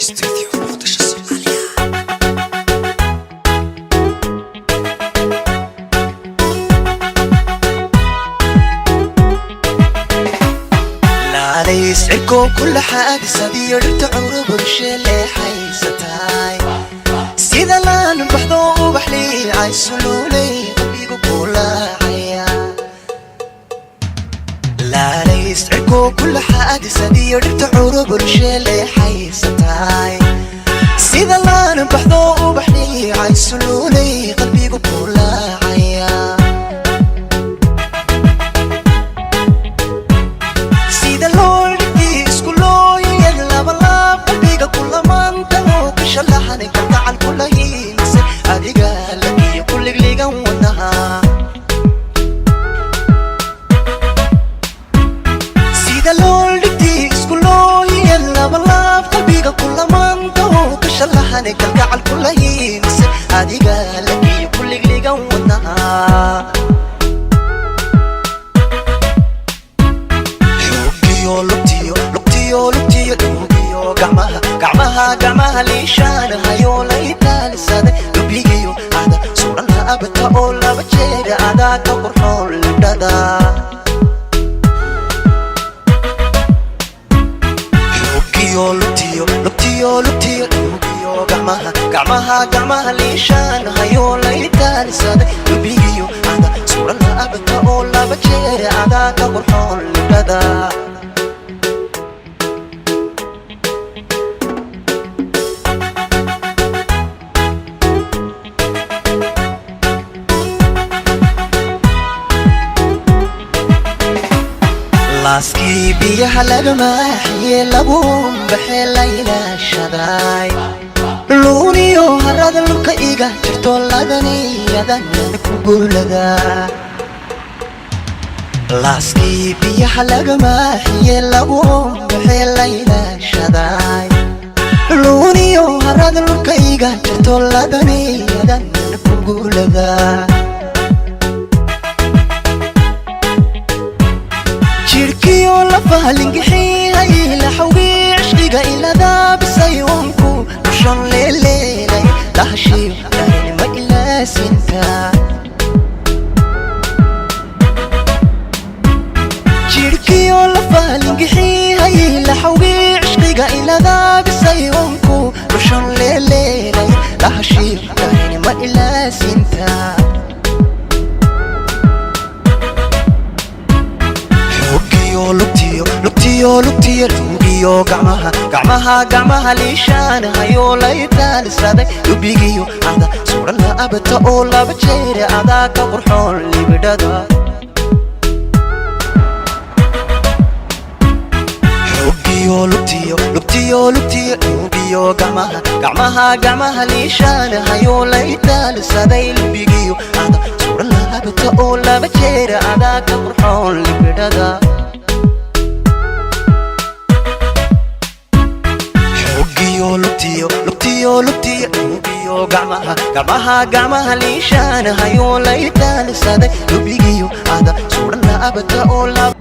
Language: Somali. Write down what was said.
Studio Muqdisho, Soomaaliya. Laalays cirkoo kula xaadisadiyo dhirta curubulshe leexaysataay, sida laan baxdo ubax liicay suluulay qalbigu kulaacaya. Laalays cirkoo kula xaadisadiyo dhirta curubulshe leexaysataay, sida laan baxdo ubax liicay suluulay qalbigu kulaacaya. Sida loo dhigti isku looyad labalaab qalbiga kulamaanta oo ka shalaxanay kalgacal kula hiilise adiga lakiyo kuligligan wadnaha. Sida loo dhigti isku looyad labalaab qalbiga kulamaanta oo ka shalaxanay kalgacal kula hiilise adiga lakiyo kuligligan wadnaha. Xogiyo lugtiyo lugtiyo lugtiyo dhowgiyo gacmaha gacmaha gacmaha liishaanahayo laytaalisada lubigiyo ada suran laabata oo laba jeeda adaa ka qurxoon libdhada. Xogiyo lugtiyo lugtiyo lugtiyo dhowgiyo gacmaha gacmaha gacmaha liishaanahayo laytaalisada lubigiyo ada suran laabata oo laba jeeda adaa ka qurxoon libdhada. Laaskii biyaha laga maaxiye lagu baxee la ilaashaday, luuniyo harada lubka iga jirto ladaniyadan ku guulada. Laaskii biyaha laga maaxiye lagu baxee la ilaashaday, luuniyo harada lubka iga jirto ladaniyadan ku guulada. Jirkiyo lafahalingixiyay laxawgii cishqiga iladaabisayonku dushan leeleelay lahashiyo darinima ilaasinta. Jirkiyo lafahalingixiyay laxawgii cishqiga iladaabisayonku dushan leeleelay lahashiyo darinima ilaasinta. Xogiyo lugtiyo lugtiyo lugtiyo lugiyo gacmaha gacmaha gacmaha liishaanahayo laytaalisaday lubigiyo ada suran laabata oo laba jeera adaa ka qurxoon libidhada. Xogiyo lugtiyo lugtiyo lugtiyo lugiyo gacmaha gacmaha gacmaha liishaanahayo laytaalisaday lubigiyo ada suran laabata oo laba jeera adaa ka qurxoon libidhada. Xogiyo lugtiyo lugtiyo lugtiyo lugiyo gacmaha gacmaha gacmaha liishaanahayo laytaalisaday lubigiyo ada suran laabata oo laba